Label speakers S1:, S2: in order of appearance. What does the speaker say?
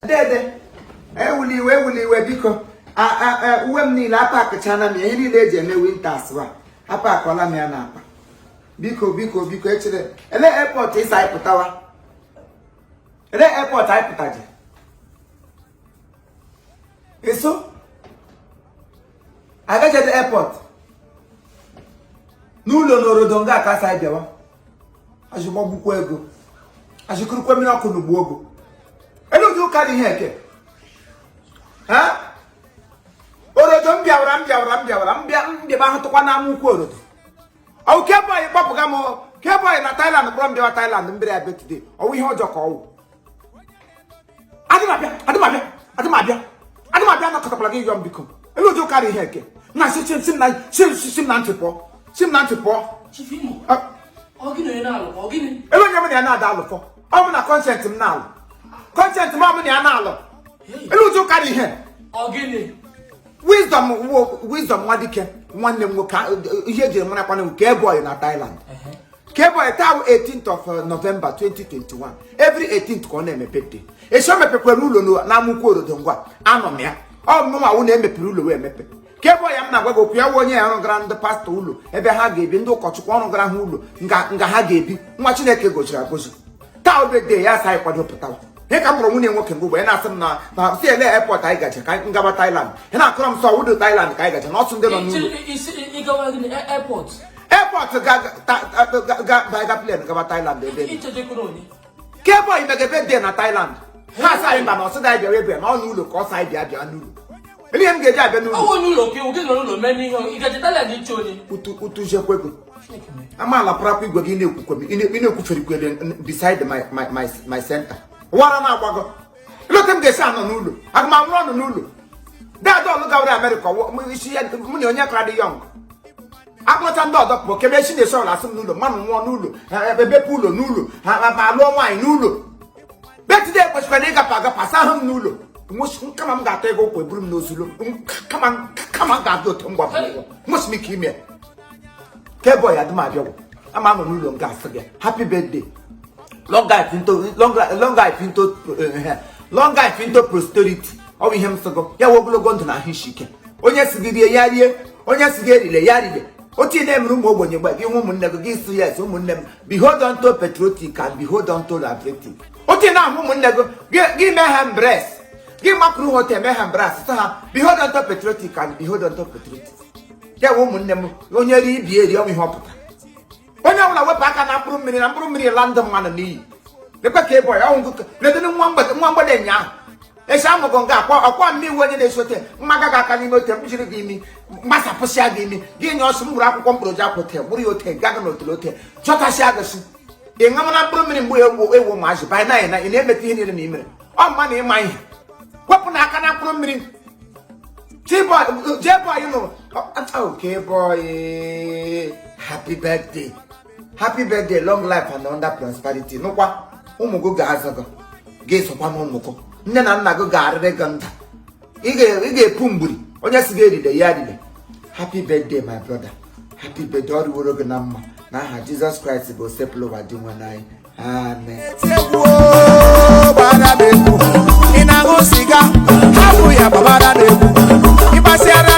S1: Dede, ewuli iwe, ewuli iwe, biko. Uwe m niile apakịchana m ya, ihe niile eji eme winters wa apakọla m ya n'akpa. Biko, biko, biko, echere ele airport ịsa anyị pụtawa. Ele airport anyị pụtaje eso agajede airport n'ụlọ n'orodo nga aka asa anyị bịawa azụgbagbukwa ego, azụkụrụkwa mmiri ọkụ n'ugbo ogo elu ụdị ụka dị ihe eke ha. Orodo m bịawara, m bịawara, m bịawara, m bịa, m bịaba ahụtụkwa n'ama ukwu orodo. Ọwụ keboy kpọpụga m, keboy na Thailand kpọrọ m bịawa Thailand, m bịara ya birthday. Ọwụ ihe ọjọọ ka ọwụ. Adị m abịa, adị m abịa, adị m abịa, adị m abịa. Anọkọtakwala gị yọọ m, biko. Elu ụdị ụka dị ihe eke na si si m na si si m na ntị pụọ, si m na ntị pụọ.
S2: Chief Imo,
S1: Ah,
S2: ọ gịnị onye na-alụ ka ọ gịnị?
S1: Elu onye m na ya na-ada alụfọ, ọ bụ na consent m na-alụ, consent m, ọ bụ na ya na-alụ. Elu ụdị ụka dị ihe.
S2: Ọ gịnị?
S1: Wisdom Wisdom Nwadike, nwanne m nwoke, ihe ejiri mara kwana m Kboy na Thailand. Kboy taa 18th of November 2021, every 18th ka ọ na-eme birthday. Esi o mepekwara ụlọ n'amụkwu orodo ngwa anọ m ya. Ọ mụnwa wụ na-emepere ụlọ wee emepe. Kboy ya m na-agwa gị okwu ya wụ onye ya rụgara ndị pastọ ụlọ ebe ha ga-ebi, ndị ụkọchukwu ọrụ gara ha ụlọ nga nga ha ga-ebi. Nwa Chineke goziri agozi. Taa birthday ya, asa anyị kwado pụtawa. Ihe ka m kpọrọ nwunye nwoke mgbe ya na-asị m na si ele airport anyị gaje ka anyị ngaba Thailand. Ị na-akọrọ m sọ wudo Thailand ka anyị gaje na ọsụ ndị nọ n'ụlọ.
S2: Isi ịgawa gịnị airport?
S1: Airport ga ga ga ga plane gaba Thailand ebe dị.
S2: Ichejekwuru onye?
S1: Keboy mege birthday na Thailand. Ha asa anyị mba na ọsị anyị bịara ebe na ọ n'ụlọ ka ọsọ anyị bịa bịa n'ụlọ. Ele ihe m ga-eji abịa n'ụlọ?
S2: Ọ wụ n'ụlọ ka gị nọ n'ụlọ mee n'ihe ịgaje Thailand iche onye?
S1: Utu utu jekwego.
S2: Chineke mee.
S1: Amaala pụrapụ igwe gị na-ekwukwe m ị na-ekwuferikwere beside my center wara na-agbago. Elote m ga-esi anọ n'ụlọ? Aga m anwụrụ ọnụ n'ụlọ? Dad ọlụ gawara Amerịka isi ya mụ na onye kara dị young akpọcha ndị ọzọ pụọ kebe esi na-esi ọla asị m n'ụlọ mmanụ nwụọ n'ụlọ ha ebepe ụlọ n'ụlọ ha ma lụọ nwaanyị n'ụlọ. Birthday kwesịkwara ịgapụ agapụ asa ahụ m n'ụlọ. Kama m ga-ata ego ụkwụ eburu m n'ozulu, kama m ga-abịa otu m gbapụrụ nwesi m ike ime. Keboy adị m abịagwụ ama anọ n'ụlọ m ga-asị gị happy birthday, long life into long, long life into long life into prosperity. Ọ bụ ihe m sịgụ ya wụ ogologo ndụ na ahụ isi ike. Onye si gị rie ya rie, onye si gị erile ya rile. Otu ị na-emere ụmụ ogbenye mgbe gị nwe ụmụnne gị, gị sị, "Yes, ụmụnne m, behold unto patriotic and behold unto patriotic." Otu ị na-ahụ ụmụnne gị, gị mee ha embrace, gị makụrụ ha otu eme ha embrace, sị ha, "Behold unto patriotic and behold unto patriotic." Ya wụ ụmụnne m, onye rie ibi eri ọnwụ ihe ọ pụtara. Onye ọbụla wepụ aka na mkpụrụ mmiri, na mkpụrụ mmiri la ndị mmadụ n'iyi. Lekwe ka ịbọ ya ọnwụ ledere nwa mgbede, nwa mgbede nyaahụ esi amụgụ nga akwa ọkwa mmiri. Onye na-esi ote mmaga gị aka n'ime ote m jiri gị imi mgbasapụsịa gị imi gị nye ọsọ m gburu akwụkwọ mkpụrụ ji akwụte gburu ya ote gaga n'otele ote chọtasịa gị sị ị ṅamana mkpụrụ mmiri mgbe ewu ewu ụmụazị banye na na ị na-emeta ihe niile na imere ọ mma na ịma ihe. Wepụ na aka na mkpụrụ mmiri. J-boy nụrụ. Okay boy, happy birthday, happy birthday, long life and under prosperity. Nụkwa ụmụ gị ga-azụ gị, ga-esokwa na ụmụ gị, nne na nna gị ga-arịrị gị nda. Ị ga-epu mgburi. Onye si gị eride ya eride. Happy birthday, my brother, happy birthday. Ọ rịworo gị na mma n'aha Jizọs Kraịst bụ Osepụlụwa dị nwe n'anyị. Amen.
S3: Egwu gbara m egwu. Ị na-aṅụ siga, hapụ ya, gbabara m egwu. Ịgbasịara.